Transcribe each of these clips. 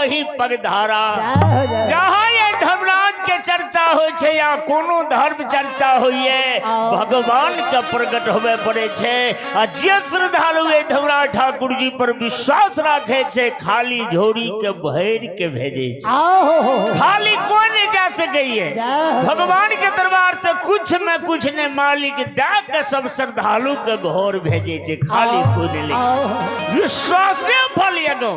वही पगधारा। जहाँ ये धर्मराज के चर्चा होइ छै या कोनो धर्म चर्चा होइए, भगवान के प्रकट होबे पड़े छै। आ जे श्रद्धालु ये धर्मराज ठाकुर जी पर विश्वास राखे छै, खाली झोरी के भरि के भेजे छै, खाली कोई नहीं जा सकैए। भगवान के दरबार से कुछ में कुछ ने मालिक दे के सब श्रद्धालु के घर भेजे छै, खाली कोई नहीं ले। विश्वासे फल एगो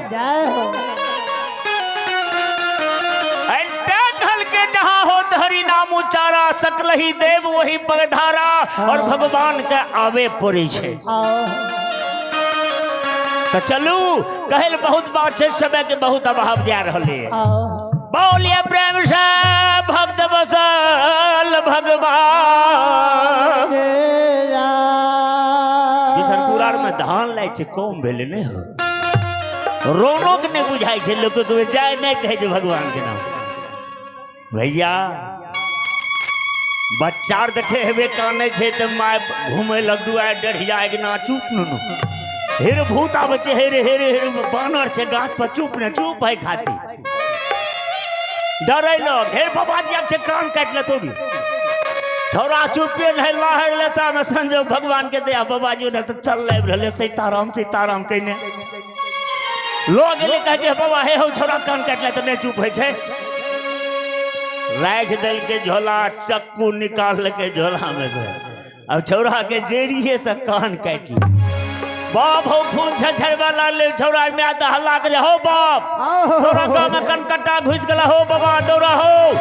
के जहाँ हो हरि नाम उचारा, सकल ही देव वही पगधारा। और भगवान के आवे पड़े छै। तो चलू, कहल बहुत बात छै, समय के बहुत अभाव जा रहल है। बोलिए प्रेम से भक्त बसल भगवान। बिशनपुरा में धान लै छै, कम भेलै नहि हो, रौनक नहि बुझाइ छै लोक के, जाय नहि कहै छै भगवान के नाम। भैया बच्चा आर देखे हेबे कानै छै तऽ माय घूमे लग दुआरि डढ़िया एक ना चुप नुनू, हेर भूत आबै छै, हेर हेर हेर बानर छै गाछ पर, चुप ने चुप है खातिर डरै लोग। हेर बाबाजी आब छै कान काटि लेतौ रे, थोड़ा चुपे नहीं लाहर लेता में संजोग भगवान के दया बाबाजी ने तो चल आबि रहलै सीताराम सीताराम कहिने। लोग एलै कहै छै बाबा हे हौ छोड़ा कान काटि ले तऽ नहि चुप होइ छै। राखि देलकै झोला, चक्कू निकाललकै झोला में से, अब छौड़ा के जेरिये से कान काटि लेलकै। बाप हो खून छछरबा लागलै, छौड़ा माय तऽ हल्ला करे हो बाप तोरा गाँव में कनकट्टा घुसि गेला हो बाबा दौड़ा हो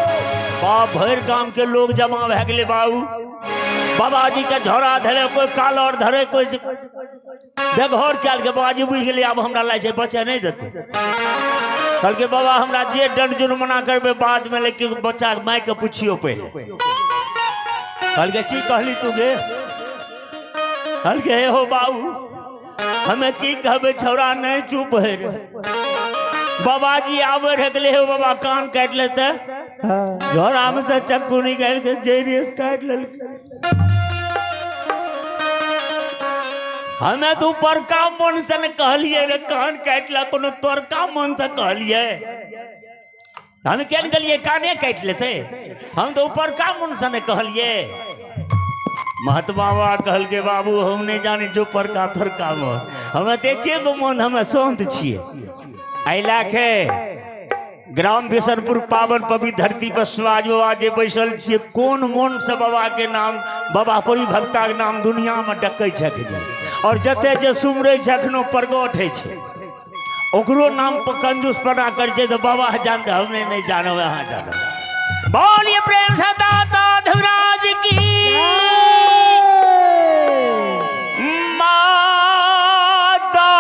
बाप। भरि गाम के लोग जमा भए गेलै बाबू, बाबाजी के झोरा धरे, कोई कालर धरे, कोई जगहर कयल के। बाबाजी बुझि गेलै आब हमरा लै छै बचे नहि देतै। कहलकै बाबा हमरा जे दंड जुर्माना करबै बाद में, लेकिन बच्चा के माय के पुछियो पहिले। कहलकै की कहली तू गे? कहलकै हे हो बाबू हमें की कहबै, छौड़ा नहीं चुप है रे। बाबाजी आबे रहे गेलै हे बाबा कान काटि लेते, झोरा में से चक्कू निकालि के जरिये से काटि लेलकै। हमें तो बड़का मन से ने कहलिए रे कान काटि ला, कोनो तोरका मन से कहलिए? हम केन गेलिए काने काटि लेते, हम तो ऊपरका मन से ने कहलिए। महात्मा बाबा कहलकै बाबू हम नहीं जानी जो परका थोरका मन, हमें तो एके गो मन, हमें शांत छियै। एहि लए ग्राम बिशनपुर पावन पवित्र धरती पर स्वाज बाबा जे बैसल छियै, कोन मन से बाबा के नाम, बाबा परी भक्ता के नाम दुनिया में डकै छथिन, और जते जे सुमरै छै अखनो प्रगट होइ छै, ओकरो नाम पर कंजूस पना करै छै तऽ बाबा जानते, हमे नहीं जानब अहाँ जानब। बोलिए प्रेम से दाता धुराज की माता।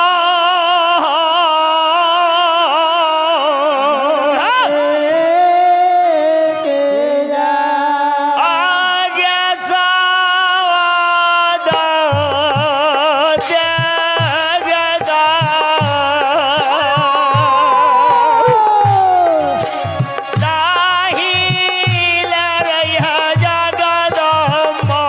आगे सावादा जगदा ताही लरैया जगदम्बा।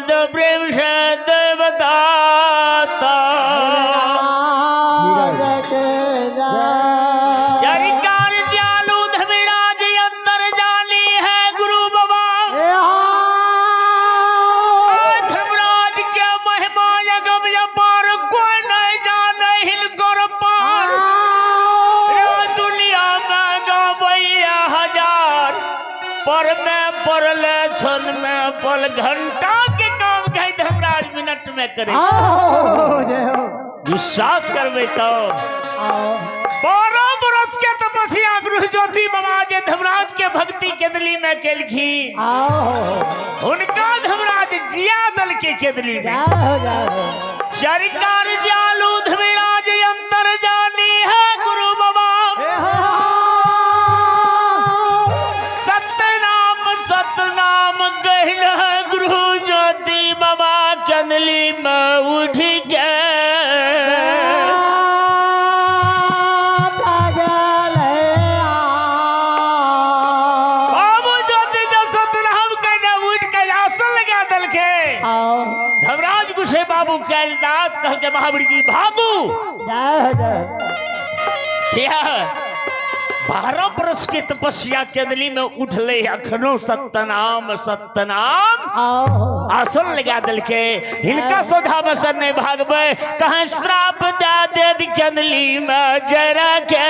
बोल दो प्रेम से देवदाता। चरिकार दयालु धर्मराज अंतर जानी है गुरु बाबा। धर्मराज के महिमा अगम अपार, कोई नहीं जाने हिनकर पार। दुनिया में गवैया हजार, पर में पड़ले क्षण में पल घंटा के काम कही धर्मराज मिनट में करे। विश्वास करबे तो 12 बरस के तपस्या गुरु ज्योति बाबा जे धर्मराज के भक्ति केदली में केलखी, हुनका धर्मराज जिया दल के केदली में। चरिकार दयालु धर्मराज अंतर जानी है गुरु बाबा। सतनाम सतनाम कहल है गुरु ज्योति बाबा कंदली में उठ के। बाबू ज्योति जब सतनाम कहने उठ के आसन लगा दल के धर्मराज गुसे बाबू कैलदास कह के महावीर जी भागू। क्या 12 बरस के तपस्या केदली में उठले अखनो सतनाम सतनाम आसन लगा दल के। हिनका सोझा बसर नहीं भागबे, कहें श्राप दे दे केदली में जरा के।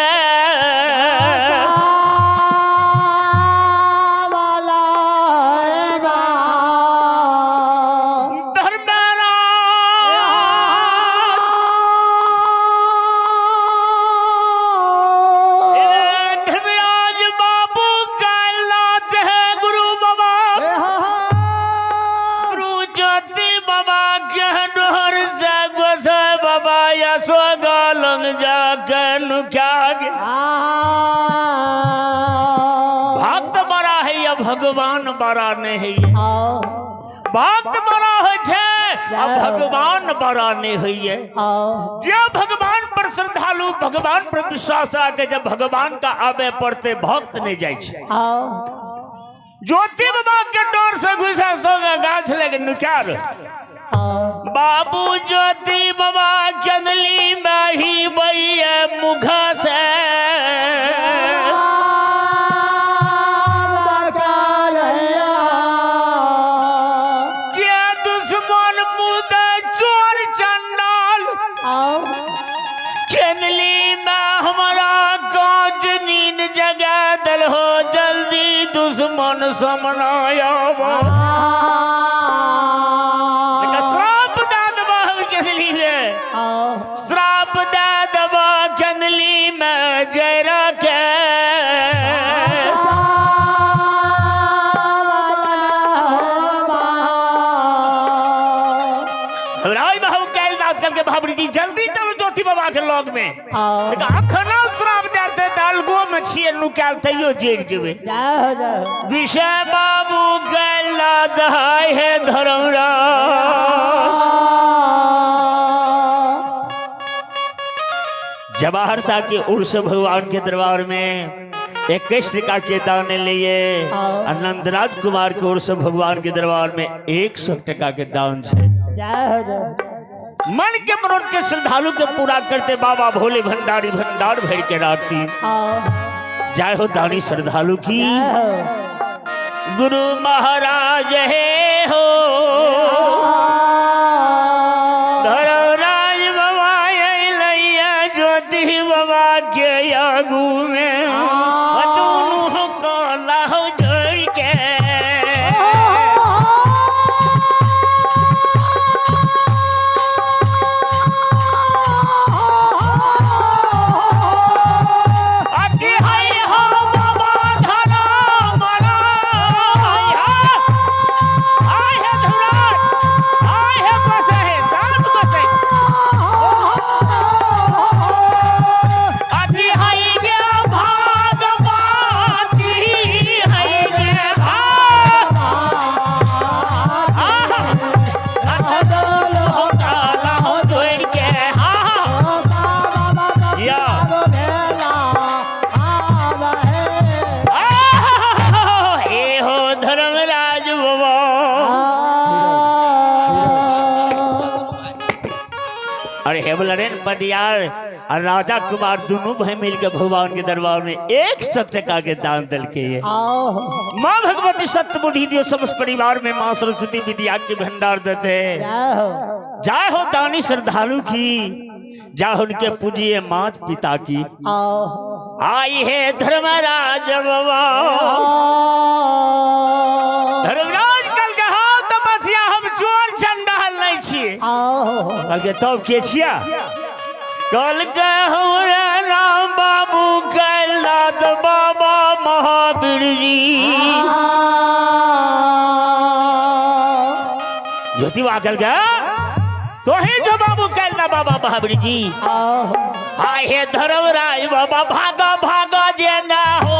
धर्मराज बाबू कैलाश है गुरु बाबा। गुरु ज्योति बाबा के डोर से गोसे बाबा यशोदा लंग जाके नुक्या गया। भक्त बड़ा है या भगवान बड़ा नहीं है? भक्त बड़ा है छे आ भगवान बड़ा नहीं है। जब भगवान पर श्रद्धालु भगवान पर विश्वास रखे, जब भगवान का आवे पड़ते भक्त नहीं जाए छे। ज्योति बाबा के डोर से घुसा सोगा गाछ लेके नुक्या रहे। बाबू ज्योति बाबा चंदली में ही भैया मुख से। क्या दुश्मन मुदे चोर चंडाल चंदली में हमारा कांच नींद जगा दल हो, जल्दी दुश्मन समनाया। श्राप दे दबा चंदली में, श्राप दे दबा चंदली में जरा के। राय बाबू कैलदास करके भाभी जी जल्दी चलो ज्योति बाबा के लॉग में। अखना श्राप देते अलगो में छिए नुकाल तैयो जेर जेबे। विषय बाबू कैलदास हाय है धर्मराज। जवाहर शाह के उर्स भगवान के दरबार में 21 टका के दान लिए और नंदराज कुमार के ओर से भगवान के दरबार में 100 टका के दान छे। मन के मनोरथ के श्रद्धालु के पूरा करते बाबा भोले भंडारी भंडार भर के राखती। जय हो दानी श्रद्धालु की। गुरु महाराज हे हो धर्मराज बाबा लैया ज्योति बाबा के आगू में दोनों काला हो जोड़ के। आगे हाय हो बाबा धरा मरा हाय हाय। हेमलरेन पटियार और राजा कुमार दोनों भाई मिलकर भगवान के दरबार में 100 टका के दान दिल के ये माँ भगवती सत्य बुद्धि दियो समस्त परिवार में माँ सरस्वती विद्या के भंडार देते। जय हो दानी श्रद्धालु की, जा उनके पूजिए मात पिता की। आई है धर्मराज बाबा। धर्मराज कल के हाँ तपस्या हम चोर चंडाल नहीं छिए। कल के तब के छिया? कल के हमरा राम बाबू कैलनाथ बाबा महावीर जी। ज्योतिबा कल के तो ही जो बाबू कैलना बाबा महावीर जी। आए हे धर्मराज बाबा भागा भागा जेना हो।